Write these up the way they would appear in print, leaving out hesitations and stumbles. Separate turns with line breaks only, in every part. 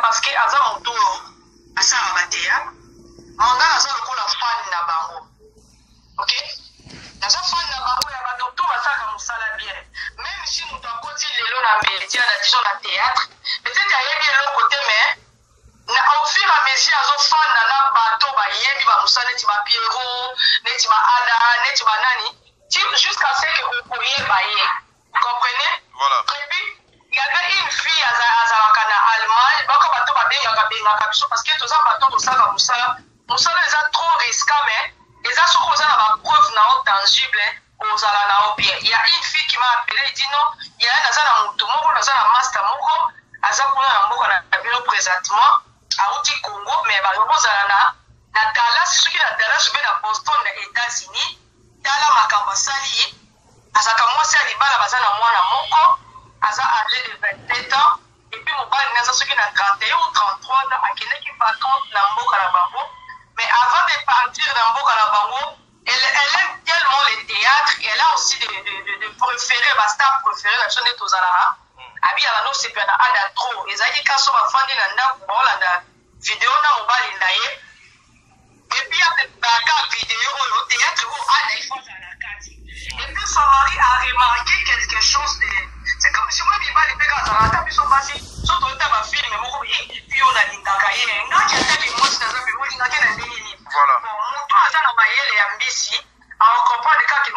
parce que aza motu oyo asalaka ba théâtre, mais nga naza lokola fan na bango. Ok, naza fan na bango ya bato tout basalaka mosala bien, même si moto akoti lelo na média, na disons na théâtre, peut-être ayebi eloko te, mais na au fur et à mesure azofanda na bato bayebi bamosala, neti ba Pierrot, neti ba Ada, neti banani, ti jusqu'à ce que okoyeba ye. Vous comprenez?
Voilà.
Et puis il y avait une fille azalaka na Allemagne, bako bato babengaka bengaka biso parce que toza bato tosalaka mosala. Mosala eza trop risquant, mais eza soki oza na bapreuve na yo tangible, ozala na yo bien. Il y a une fille qui m'a appelé, il dit non, yaya, naza na moto moko, naza na master moko, aza kuna na mboka na bino présentement, auti Congo, mais bakozala na Dallas, soki na Dallas obe na Boston na États-Unis. Tala makambo asali, azalaka mwasi ya libala, baza na mwana moko, aza âgé de 27 ans, et puis mobali naza soki na 31 ou 33 ans. Akendaki vacance na mboka na bango, mais avant de partir na mboka na bango, elle aime tellement le théâtre et elle a aussi de préféré, bastar préféré na biso nde tozalaka. Abiyaka nosepela na Ada trop. Ezalaki kaso bafandi na ndako, baolanda video na mobali na ye, et puis abebaka video oyo théâtre oyo Ada il faut azala na kati. Et puis son mari a remarqué quelque chose de, c'est comme si moi mibali mpe kaka azalaka, ata biso basi so toyota bafilme moko e yo nalingaka ye, ngaki ataki mwasi naza mpe olingaki na ndenge nini.
Voilà.
Bon, moto aza na mayele ya mbisi acomprendre kaka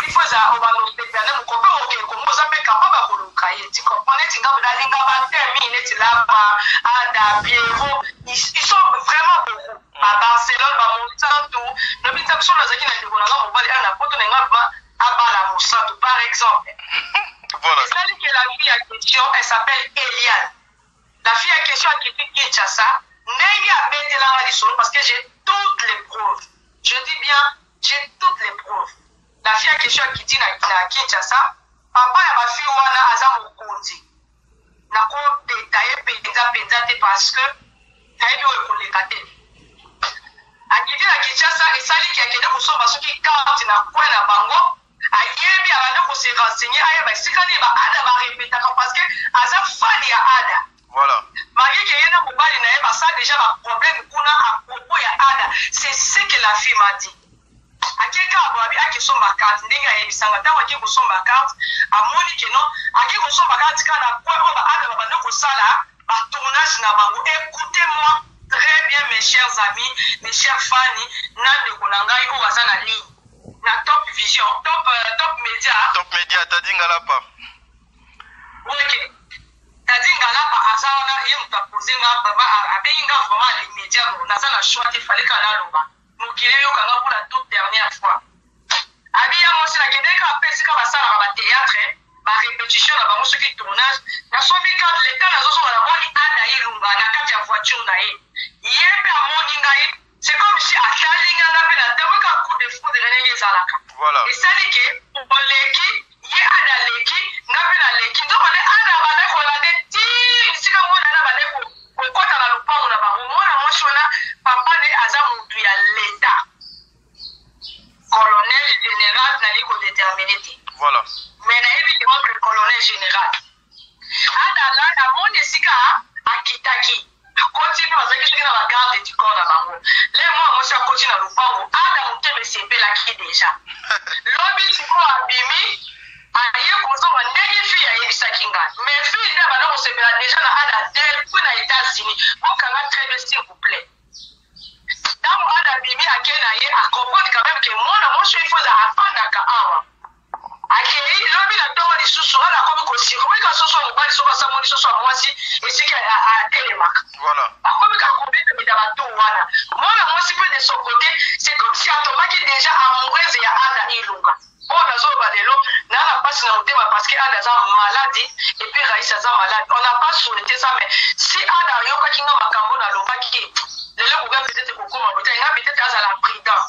il faut eza obanda osepela na moko mpe okende Kongo, oza mpe capable ya koluka ye. Tu comprends? Neti nga nalinga bate mingi, neti Lama, Ada, Pierrot, ils sont vraiment beaucoup, ba Barcelone, ba Mosantu. Lobi nza biso nazalaki na ndeko na nga mobali ana na poto na nga vraiment abala Mosantu par exemple.
Voilà.
Ezali que la fille ya question, elle s'appelle Eliane. La fille ya question akiti Kinshasa, ndenge abetelanga lisolo, parce que j'ai toutes les preuves, je dis bien, j'ai toutes les preuves. La fille ya question akiti na Kinshasa, papa ya bafille wana aza mokonzi. Nakodetaye mpenza mpenza te parce que nayebi oyo ekoleka te. Akiti na Kinshasa, esaliki akende kosomba soki carte na coin na bango. Ayebi, abanda kose renseigner, ayeba esika nini ba Ada barepetaka parce que aza fan ya Ada.
Voilà.
Malgré que ye na mobali na ye basala déjà baproblème kuna à propos ya Ada, c'est ce que la fille m'a dit. Ake kaka boye, abi akesomba carte. Ndenge ayebisanga, ntango ake kosomba carte, amoni ke non, ake kosomba carte kaka na coin oyo ba Ada babanda kosala batournage na bango. Écoutez-moi très bien, mes chers amis, mes chers fani, na ndeko na ngai oyo aza na ligne na Top Vision, Top Média.
Top Média, Tadi Ngalapa.
Ok, Tadi Ngalapa aza wana, ye moto apose nga vraiment, abengi nga vraiment à l'immédiat. Bon, naza na choix te, fallait kaka naloba, mokili eyoka nga pour la toute dernière fois. Abi ya mwasi, nakendeki kaka mpe esika basalaka bathéâtre, barépétition na bango, soki tournage. Nasombi carte, leta nazozonga, namoni Ada Ilunga na kati ya voiture na ye. Ye mpe amoni ngai, c'est comme si atali nga, nga mpe natango kaka coup de foudre ndenge ezalaka.
Voilà.
Esali ke oleki ye, Ada aleki nga mpe naleki. Nzoko nde Ada abanda kolanda ti esika mwana na bande kokɔta na lopango na bango. Mwana mwasi wana, papa ne aza motu ya leta, colonel général, nalingi kodéterminer te.
Voilà.
Mais nayebi ke entre colonel général. Ada alanda, amoni esika akitaki, akoti mpe bazalaki soki na bagarde du corps na bango. Le mwana mwasi akoti na lopango, Ada motema esepelaki déjà. Lobi sikoyo abimi, aye kozonga ndenge fille ayebisaki ngai. Mais fille nde abanda kosepela déjà na Ada depuis na États-Unis. Bokanga très bien, s'il vous plaît. Ntango Ada abimi, ake na ye, acomprendre quand même ke mwana mwasi oyo ifo afandaka awa. Akei lobi na ntongo lisusu wana, akomi kosika omoni soso ya mobali, soki asamoni soso ya mwasi esika atelemaka.
Voilà.
Akomi kaka kobetabeta bato wana. Mwana mwasi mpe de son côté, c'est comme si atombaki déjà amoureuse ya Ada Ilunga. Oyo nazoloba lelo, naa na mpasi na motema parce que Ada aza malade et puis Raïs aza malade. On n'a pas souhaité ça, mais si Ada ayokaki nga makambo nalobaki lelo, ekoka peut-être kokoma bote nga, peut-être azala prudent.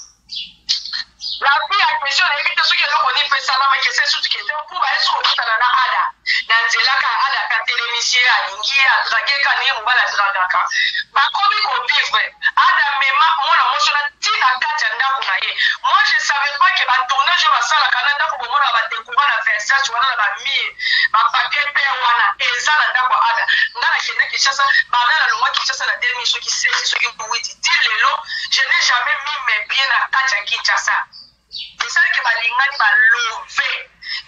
La fille ya question, nayebi te soki eloko nini mpe esalamaki. Ese sutu kete mpo baye soki kokutana na Ada na nzela kaka, Ada aka atelemisi ye, alingi ye, adraguer ka ndenge mobali adragaka. Bakomi kovivre. Ada mema mwana mwasi wana ntina kati ya ndako na ye. Moi, je savais pas ke batournage oyo basalaka na ndako, bomonaka badécora na Versace wana na bamire, bapapier pe wana eza na ndako ya Ada. Nga nakendaki. Kinshasa, banda nalongwa Kinshasa na 2000 soki 7 soki 8 ti lelo, je n'ai jamais mis mes pieds na kati ya Kinshasa. Esali ke balingani ba love.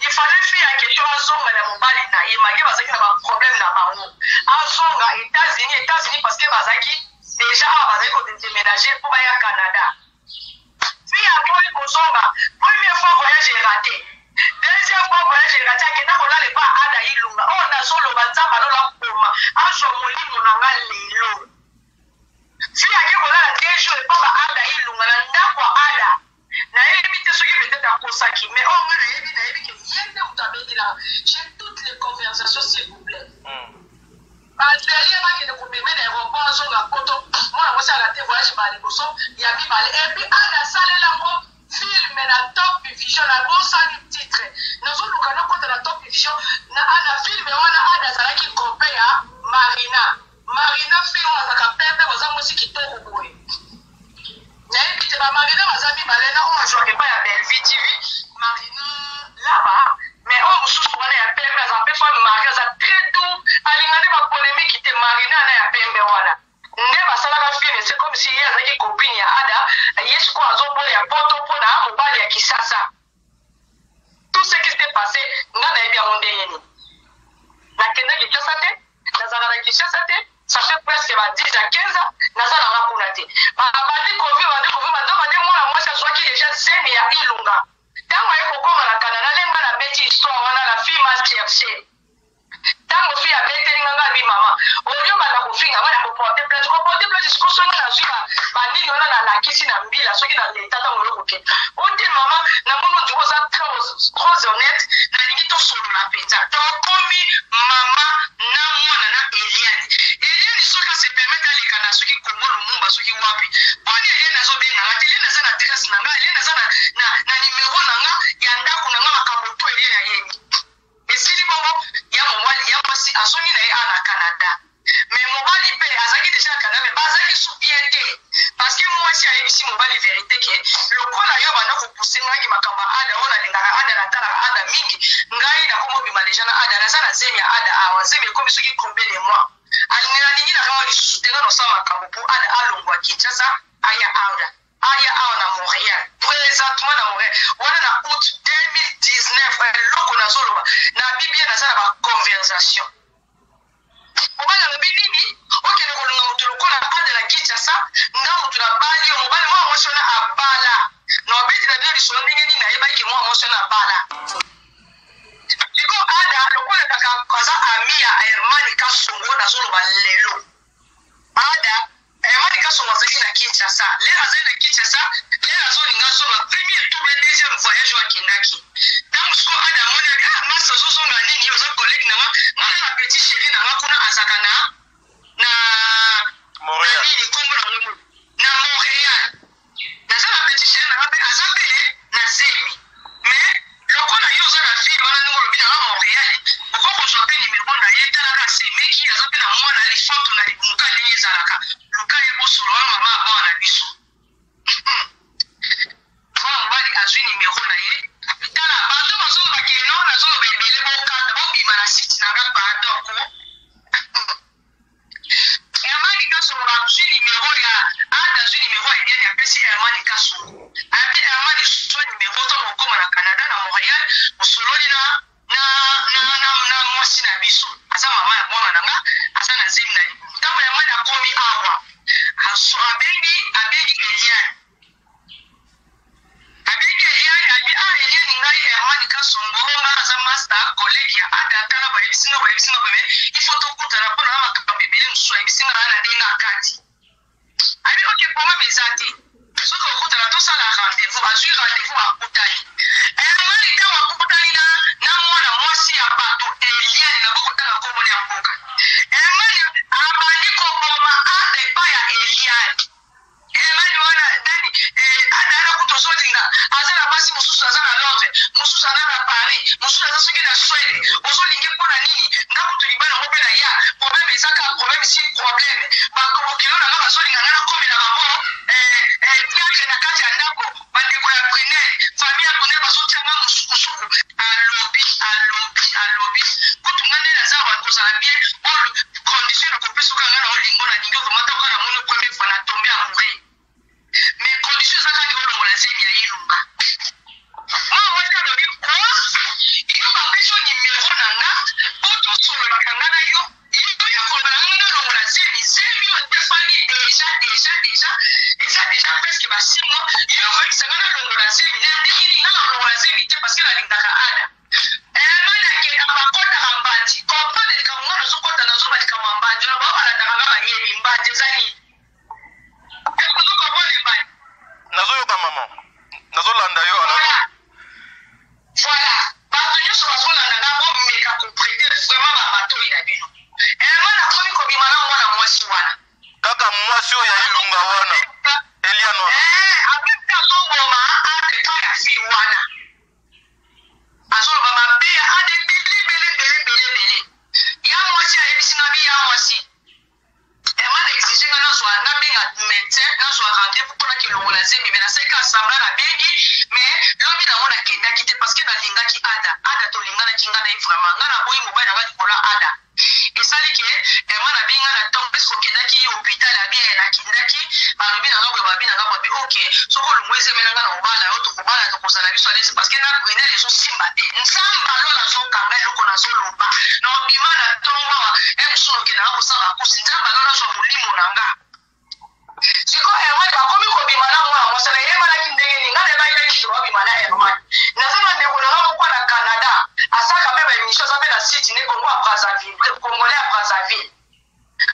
Il fallait fille ya keto azonga na mobali na ye malgre bazalaki na ba problème na bango. Azonga Etats-Unis, Etats-Unis parce que bazalaki dejà awa bazalaki ko deménager mpo baya Canada. Fille aboyi kozonga, première fois voyage erate. Deuxième fois voyage erate, akenda kolala epa Ada Ilunga. Oyo nazoloba Nzambe alola koma azwa molimo na nga lelo. Fille ake kolala deux jours epa ba Ada Ilunga na ndako ya Ada. Nayebi te soki peut-être akosaki mais oyo nga nayebi nayebi ke ye nde moto abengelaka. J'ai toutes les conversations s'il vous plaît. Bazeli ye bakende komeme na aeroport azonga poto mwana mwasi arate voyage mbala liboso ya mibale et puis Ada asalela yango film na top vision nabosani titre nazoluka nakota na top vision na, na film wana Ada azalaki copain ya Marina. Marina fille oyo azalaka pembe baza mwasi kitoko boye nayebi te ba Marina baza mibale na oyo azwaka epai ya Bellevue TV Marina laba mais oyo mosusu wana ya pembe aza mpe femme marie aza très doux alinga nde ba polemique te Marina na ya pembe wana nde basalaka film c'est comme si ye azalaki copine ya Ada ye sikoyo azoboya poto mpo na mobali ya Kisasa. Tout ce qui s'est passe nga nayebi yango ndenge nini? Nakenda Kinshasa te, nazalaka na Kinshasa te, ça fait presque ba 10 à 15 ans naza na nga kuna te. Ba bandi kovivre, bandi kovivre, nzoka nde mwana mwasi azwaki dejà zemi ya Ilunga. Tango aye kokoma na Canada nde nga nabeti histoire wana, la fille m'a cherche. Tango fille abeteli nga nga abi mama au lieu obanda kofinga nga nako porte plainte ko porte plainte sikoyo soki nga nazui ba ba nini wana na lakisi na mbila soki na leta tango oyo kokende o te mama na moni on dirait oza trop trop honnête nalingi tosolola penza tokomi mama na mwana na Eliane Eliane soki a se permettre aleka na soki Congo Lumumba soki wapi boni Eliane azobenga nga te Eliane aza na adresse na nga Eliane aza na na na numero na nga ya ndako na nga makambo tout Eliane ayebi. Esili bongo ya mobali ya mwasi azongi na ye awa na Canada mais mobali pe azalaki dejà na Canada mais bazalaki su bien te parce que mwasi ayebisi mobali verite ke lokola yo obanda ko pousser ngai makambo ya Ada oyo nalingaka Ada natalaka Ada mingi ngai nakomi obima dejà na Ada naza na zemi ya Ada awa zemi ekomi soki combien de mois alingi nalingi na ngai lisusu te ngai nosala makambo po Ada alongwa Kinshasa aya awa Aya awa na Montreal presentement na Montreal wana na aout 2019 eloko nazoloba na biblia naza na ba conversation mobali alobi nini okende kolinga moto lokola ada na Kinshasa nga moto na bali yo mobali mwana mwasi wana abala na obeti na bino lisolo ndenge nini nayebaki mwana mwasi wana abala siko ada lokola kaka aza ami ya Herman Kasongo nazoloba lelo Ada Herman Kasongo azalaki na Kinshasa lere azali na Kinshasa lere azolinga azonga premier tour pe deuxième voyage oyo akendaki ntango sikoyo Ada amoni abi ah masta ozozonga nini oza collègue na nga nga na na petit chéri na nga kuna azalaka na na
Montréal.
na nini kombo na ngo na Montréal Naza na petit cheri na nga pe aza pe na zemi mais lokola yo oza na ville wana ndenge olobi na nga Montreal okoki kozua pe numero na ye tala kaka semeki aza pe na mwana lifanto na libumu kaka ndenge ezalaka luka ye bosolola wana mama ya bana na biso mwana mobali azui numero na ye tala bato bazoloba ke non nazoloba ebele bokata bobima na site na nga pardon ko Herman Kasongo bazui numero ya Ada azui numero ya Eliane apesi Herman Kasongo abi Herman zua numero tango okoma na Canada na Montreal osololi na na na na, na mwasi na biso aza mama ya mwana na nga aza na zemi na libumu ntango Herman akomi awa aso abengi abengi Eliane Abengi Eliane abi ah Eliane ngai Herman Kasongo nga naza masta collegue ya Ada tala bayebisi nga bayebisi nga boye mais il faut tokutana po na makambo ebele mosusu ayebisi nga na ndenge akati abi ok problème eza te soki okutana tosala rendez-vous azui rendez-vous bakutani Herman ntango akutani na na mwana mwasi ya bato Eliane nabokotanga kombo ya mboka Herman abandi koboma Ada epai ya Eliane Eh nani wana nani eh, adana kutu ozolinga aza na basi mosusu aza na Londres mosusu aza na Paris mosusu aza soki na Suède ozolinge mpo na nini nga kutu libala yango mpe na ya problème eza kaka problème si problème bakobokelo na nga bazolinga nga nakomela bango eh, eh, théâtre na kati ya ndako bandeko ya Brunel famille ya Brunel bazotia nga mosukusuku alobi alobi alobi kutu nga nde naza wa kozala bien oyo condition nakopesa deja deja deja eza deja presque ba 6 mois. Ye okoyebisa nga nalongola zemi na ndenge nini? Nga nalongola zemi te parce que nalingaka Ada. Herman akendaka bakotaka mbandi. Comprendre likambo nga nazokota nazoba likambo ya mbandi wana bao balandaka nga bayebi mbandi eza nini. Est-ce que ozo comprendre mbandi?
Nazoyoka maman. Nazolanda yo.
Voilà. Voilà. Bato nyonso bazolanda nga bomeka ko prêter vraiment ba matoyi na bino. Herman akomi kobima na mwana mwasi wana.
Kaka mwasi oyo ya Ilunga wana. Eliane wana.
Eh, en même temps azoboma ade pa ya fille wana. Azoloba mabe ya ade ebele ebele ebele ebele ebele. Ya mwasi ayebisi nga bi ya mwasi. Herman exige nga nazwa nabenga medecin nazwa rendez-vous mpo nakilongola zemi mais nasalaki kaka semblant nabengi mais lobi nango nakendaki te parce que nalingaki Ada. Ada tolinganaki nga na ye vraiment. Nga naboyi mobali na nga likolo ya Ada. Esali ke Herman abengi nga na tongo est-ce que okendaki hopital abi eh nakendaki balobi na nga boye balobi na nga boye abi ok soki olongoli zemi na nga nakobala yo tokobala tokozala biso à l'aise parce que na Brunel ezosimba te. Nzambe ya lola azokanga eloko nazoloba nakobima na tongo awa heure mosusu nakokenda nga kosala ba course Nzambe ya lola azwa molimo na nga. Sikoyo Herman bakomi kobima na mwana mwasi wana eyebanaki ndenge nini? Nga nayebaki te que babima na Herman. Naza na ndeko na nga moko na Canada asalaka pe ba emission aza pe na site ne Congo ya Brazzaville congolais ya Brazzaville.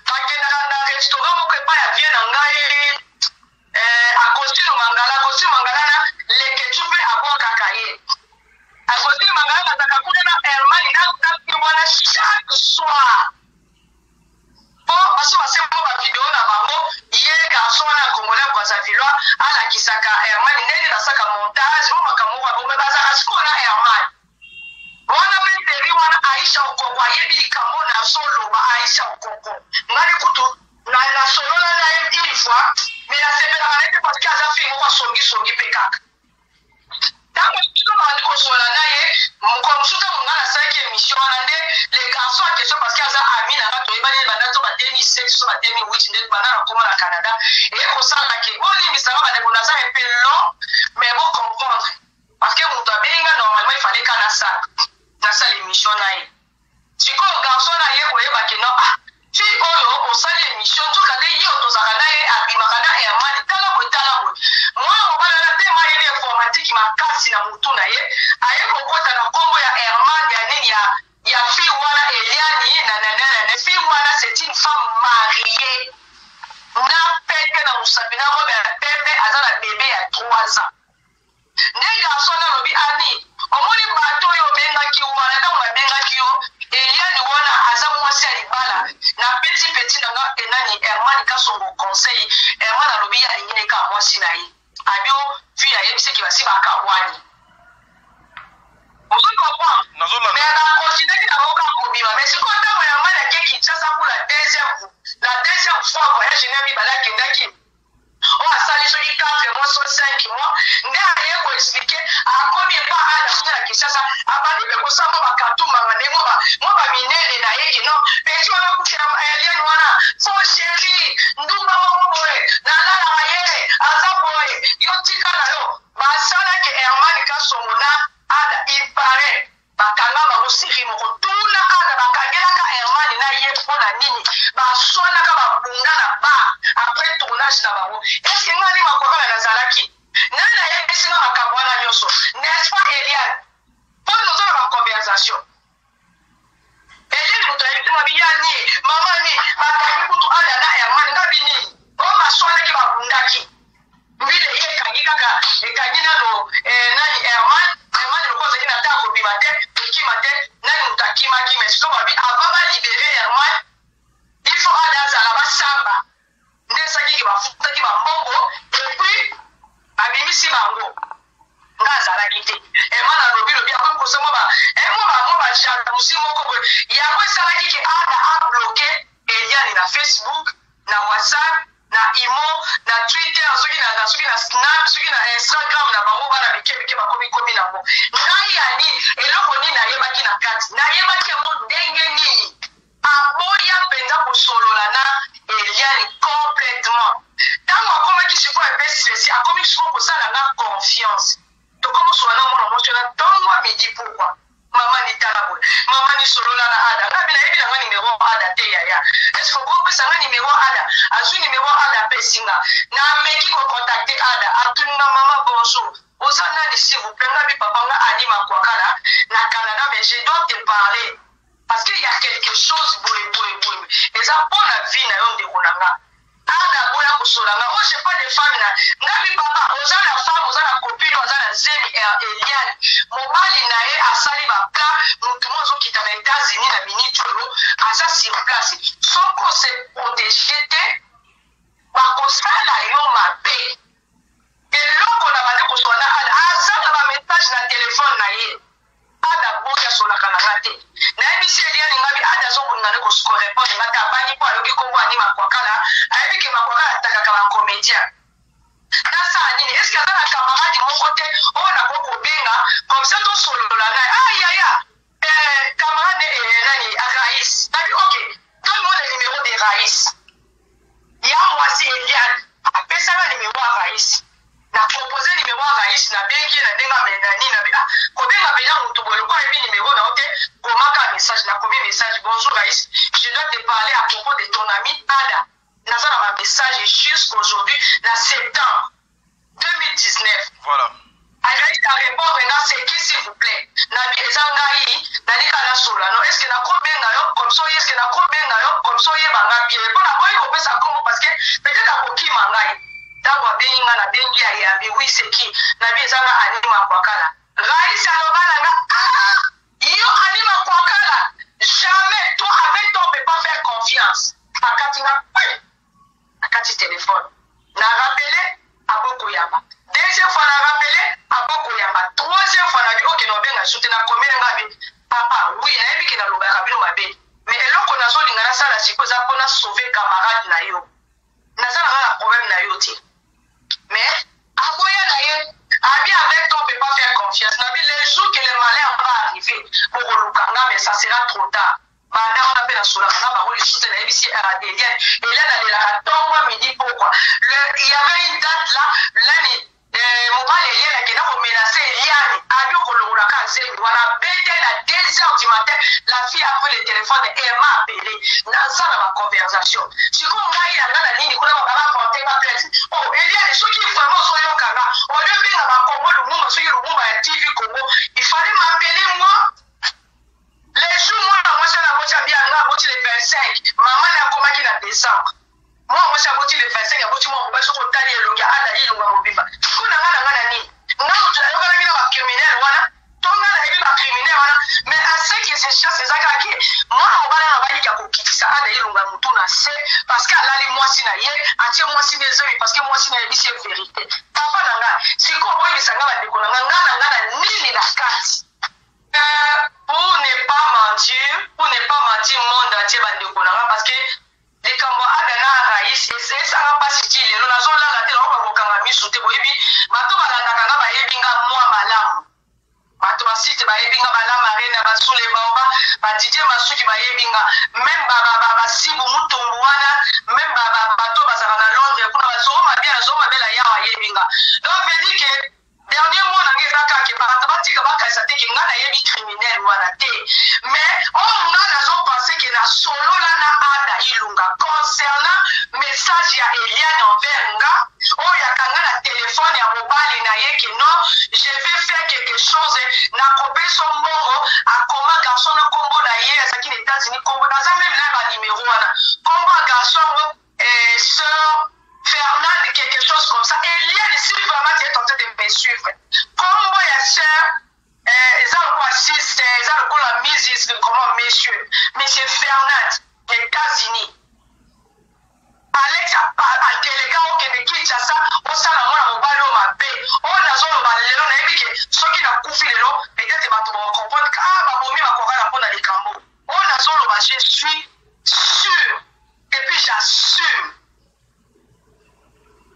Bakendaka na restaurant moko epai ya vieux na ngai eh, Agostino Mangala. Agostino Mangala na Leketchou pe abwakaka ye. Agostino Mangala bazalaka kuna na Herman na na wana chaque soir. Po basi basembo ba video na bango ye garçon wana ya congolais ya brazzavillois alakisaka Herman ndenge nini basaka montage o makambo moko ya bongo mais bazalaka sikoyo na Herman wana pe serie wana Aisha okoko ayebi likambo oyo nazo loba Aisha okoko ngai kutu na nasolola na ye une fois mais nasepelaka na ye te parce que aza fille moko asongi songi pe kaka. Tango biso tobandi kosolola na ye, mokolo mosusu tango nga nasalaki emission wana nde le garçon en question parce que aza ami na nga toyebani ye banda to ba 2007 so ba 2008 nde banda nakoma na Canada eye kosala ke bolimbisa nga bandeko naza un peu long mais bo comprendre parce que moto abengi nga normalement il fallait ka nasala nasala emission na ye. Sikoyo garçon wana aye koyeba ke non ah fille oyo osali emission nzoka nde ye oyo tozalaka na ye abimaka na Herman tala boye tala boye mwana mobali wana tellement ayebi informatique makasi na mutu na ye aye kokota na kombo ya Herman ya nini ya ya fille wana Eliane na na na na fille wana c'est une femme mariee na pete na musapi na robe ya pembe aza na bebe ya 3 ans. Nde garçon wana alobi Annie omoni bato oyo obengaki wana tango na bengaki yo Eliane wana aza mwasi ya libala na pesi petit na nga nani Herman kasongo conseil Herman alobi ye alingi ne kaka mwasi na ye abi o fille ayebisi ke basi bakabwani ozo comprendre mais ba continuaki na bango kaka kobima mais sikoyo tango Herman ake Kinshasa pour la deuxième fois voyage na mibale akendaki oyo asali soki 4 mois so 5 mois nde aye ko explique akomi epa ada kuna na Kinshasa abandi pe kosala mwa ba carton manga nde mwa ba mwa ba minene na ye ke non petit wana kutu ya Eliane wana faux chéri ndumba moko boye nalalaka ye aza boye yo tika na yo basala ke Herman Kasongo na Ada il parait Bakanga bango serie moko tuna ada bakangelaka Herman na ye pona nini baswanaka ba bunda na bar après tournage na bango est ce que nga nde makwakala nazalaki nani ayebisi nga makambo wana nioso n'est ce pas Eliane po toza na ba conversation Eliane moto ayebisi nga biya ni mama ni bakangi kutu ada na Herman nga bini oyo baswanaki babundaki Mbila eye ekangi kaka ekangi nano eh, nani Herman Herman lokola azalaki na temps ya kobima te kokima te nani moto akimaki mais sikoyo babi avant ba libere Herman il faut ada azala basamba nde esalaki ke bafutaki ba mbongo et puis babimisi bango nga azalaki te Herman alobi lobi akomi kosala mwa ba eh, mwa ba mwa ba jalousie moko boye yango esalaki ke ada a bloquer Eliane na Facebook na WhatsApp na imo na twitter soki na na soki na snap soki na instagram na bango bana mike mike bakomi komi nango ngai ya nini eloko nini nayebaki na kati nayebaki yango ndenge nini aboya mpenza kosolola na Eliane complètement ntango akomaki sikoyo epesi ceci akomi sikoyo kosala nga confiance tokomi kosolola na mwana mwasi wana ntongo midi pokwa mama ni tala boye mama ni solola na ada nga bi nayebi na nga numero ada te yaya est ce que opesa nga numero Ada. Azwi numero Ada apesi nga. Nameki ko contacter Ada. Atuni nga mama bonjour. Oza nani s'il vous plait? Nga bi papa nga Annie Makwakala na Canada mais je dois te parler parce que il y a quelque chose boye boye boye. Eza pona vie na yo ndeko na nga. Ada aboya kosola nga oh j'ai pas de femme na nga bi papa oza na femme oza na copine oza na zemi Eliane mobali na ye asali ba plan mutu mo azokita na Etats-Unis na minute oyo aza sur place soki ose proteger te bakosala yo mabe eloko na bandi kosola na Ada aza na ba message na telefone na ye Ada aboyi asolaka na nga te. Nayebisi Eliane nga bi Ada azo bolinga nde ko repondre nga te abangi po ayoki kombo Annie Makwakala ayebi ke Makwakala atakaka ba comediens. Nasala nini? Est ce que aza na camarade moko te oyo nakoki kobenga comme ça tosolola naye? Ah yaya eh, camarade eh, nani Raïs. Nabi ok, donne moi le numéro de Raïs. Ya mwasi Eliane apesa nga numero ya Rais na compose numero ya Rais na bengi ye na ndenge ya nini na ah kobenga pena mutu boye lokola ayebi numero na yo te koma kaka message na komi message bonjour Rais je dois te parler à propos de ton ami Ada naza na ba message jusqu'aujourd'hui na septembre 2019
voilà
Azali ka repondre nga c'est qui s'il vous plait nabi eza ngai nalingi kaka nasolola no est ce que nako benga yo comme ça est ce que nako benga yo comme ça oyeba nga bien po naboyi kopesa kombo parce que peut-être akokima ngai ntango abengi nga nabengi ayambi oui c'est qui nabi eza nga Annie Makwakala Raïs aloba na nga ah yo Annie Makwakala jamais toi avec toi on peut pas faire confiance akati nga Akati telephone na rappele abo koyamba deuxième fois na rappele abo koyamba troisième fois na bi ok na obenga lisusu te na komela nga bi papa oui nayebi ke nalobaka bino mabe mais eloko nazolinga nasala sikoyo eza mpo na sauver camarade na yo naza na nga na problème na yo te mais aboya na ye abi avec toi on peut pas faire confiance na bi le jour que le malheur va arriver bokoluka nga mais ça sera trop tard Banda wana pe nasolaka na bango lisusu te nayebisi Eliane Eliane alelaka tongo midi pokwa le il y avait une date là nani eh, mobali Eliane akenda ko menacer Eliane abi okolongola ka zemi wana abeta ye na 2 heures du matin la fille a pris le téléphone et m'a appelé naza na ba conversation sikoyo ngai ya nga na nini kuna ba ba porter nga plainte oh Eliane soki vraiment ozoyoka nga au lieu benga ba Congo Lumumba soki Lumumba ya TV Congo il fallait m'appeler moi Le jour mwana mwasi wana aboti abi nga aboti le 25 mama naye akomaki na decembre mwana mwasi aboti le 25 aboti mwana mobali soki otali elongi ada ilunga mobimba sikoyo na nga na nga na nini nga moto nayokanaki na bacriminel wana to nga nayebi bacriminel wana mais à ce que se chasse eza kaka ke mwana mobali wana abaliki akokitisa ada ilunga motu na se parce que alali mwasi na ye atie mwasi na ezemi parce que mwasi na yebisi ye verité papa na nga sikoyo boyebisa nga bandeko na nga nga na nga na nini na kati Pour ne pas mentir, pour ne pas mentir monde entier ba ndeko na nga parce que likambo ya Ada na Raïs esanga mpasi ti lelo nazolala te nakoka kokanga misu te boyebi bato balandaka nga bayebi nga mwa malamu bato basite bayebi nga balama rena basule baoba badidie masuki bayebi nga meme basibu mutumbu wana meme bato bazalaka na londres kuna bazoo mabiala zoo mabela yawa ayebi nga donc veut dire que Dernier mot na nga eza kaka ke bato batika bakanisa te ke nga nayebi criminel wana te mais oyo nga nazo pense ke na solola na Ada Ilunga concernant message ya Eliane envers nga oyo akanga na telephone ya mobali na ye ke non je vais faire quelque chose nakopesa mbongo akoma garçon na kombo na ye azalaki na Etats-Unis kombo naza meme na ba numero wana kombo ya garçon yango eh, sœur Fernande quelque chose comme ça Eliane si vraiment tu es en train de me suivre kombo ya sœur eh, eza lokola siste eza lokola Mrs comment monsieur monsieur Fernande ya États-Unis Alex adelega okende Kinshasa osala mwana mobali oyo mabe oyo nazoloba lelo nayebi ke soki nakufi lelo peut-être bato bakokomprendre ah babomi bakokana mpo na likambo oyo nazoloba je suis sûr et puis j'assume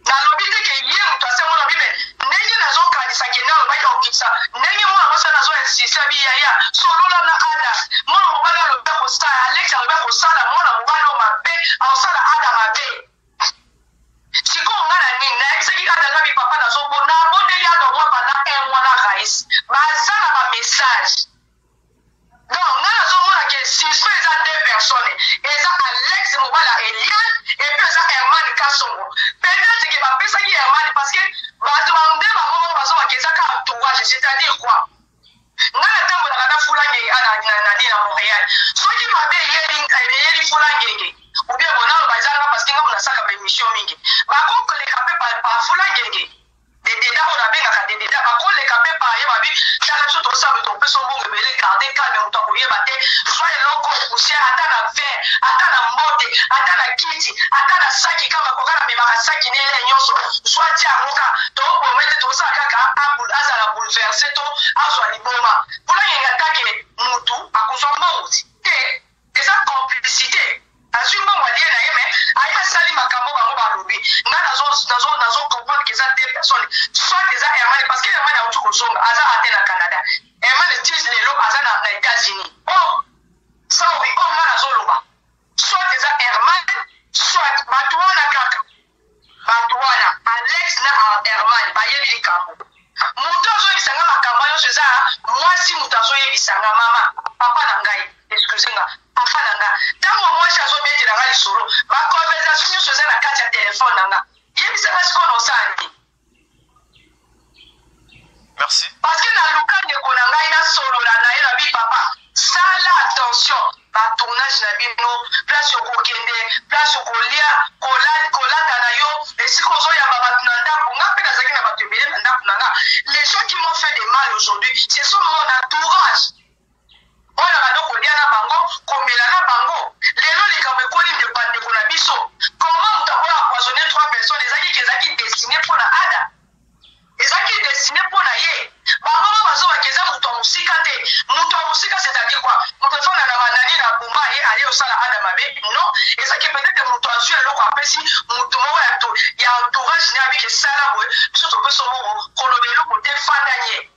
nalobi te ke ye moto asengo lobi me ndenge nazokanisa ke nde alobaki akokitisa ndenge mwana mwasi wana azo insiste abi yaya solola na ada mwana mobali alobi akosala alex alobi akosala mwana mobali oyo mabe akosala ada mabe sikoyo nga na nini nayebisaki ada nga bipapa nazobona abondeli ada omwa pendant un mois na rais baza na bamessage Donc nga nazo mona ke suspect eza deux personnes eza Alex mobali ya Eliane. Tournage, c'est-à-dire quoi? Nga natambolaka na Fula Ngenge a na na nini na Montreal. Soki mabe eyeli eyeli Fula Ngenge ou bien bon naloba eza nga parce que nga nasalaka ba emission mingi. Bakokoleka pe par par Fula Ngenge. Dededa oyo nabengaka Dededa bakoleka pe par ye babi tala biso tosala boye topesa yo mbongo ebele garde calme moto akoyeba te zwa eloko poussière ata na verre ata na mbote ata na kiti ata na saki kaka koka namemaka saki na ele nyonso zwa tia yango kaka toboma ete tosala kaka azala bouleverse to azwa liboma mpona ngenga take mutu akozwa mbongo te eza complicité azwi mbongo alie na ye mais aye asali makambo bango balobi nga nazo nazo nazo comprendre que eza deux personnes soit eza Herman parce que Herman auti kozonga aza ate na Canada Herman ti lelo aza na, na États-Unis oh sorry oh nga nazoloba soit eza Herman soit bato wana kaka Batu wana Alex na Herman bayebi likambo. Mutu azoyebisa nga makambo nyonso eza mwasi mutu azoyebisa nga mama papa na ngai excuse nga papa na nga ntango mwasi azobetela nga lisolo ba conversation nyonso eza na kati ya telefone na nga yebisa nga sikoyo na osala nini.
Merci.
Parce que naluka ndeko na ngai nasolola na ye na bi papa sala attention ba tournage na bino place okokende place okolia kolata na yo esika ozoyamba bato na ndako nga mpe nazalaki na bato ebele na ndako na nga. Les gens qui m'ont fait de mal aujourd'hui, ce sont mon entourage oyo na bando kolia na bango komela na bango. Lelo likambo ekoli ndeko bandeko na biso, comment moto akoya empoisonner trois personnes? Ezalaki ezalaki destiné mpo na Ada, ezalaki destiné mpo na ye. Bango mo bazobaka eza moto ya mosika te. Moto ya mosika, c'est-à-dire quoi? Moto afanda na banani na Bumba ye aye osala Ada mabe? Non, ezalaki peut-être moto azwi eloko apesi moto moko ya entourage ne abiki esala boye biso topesa moko koloba eloko te fanda nye.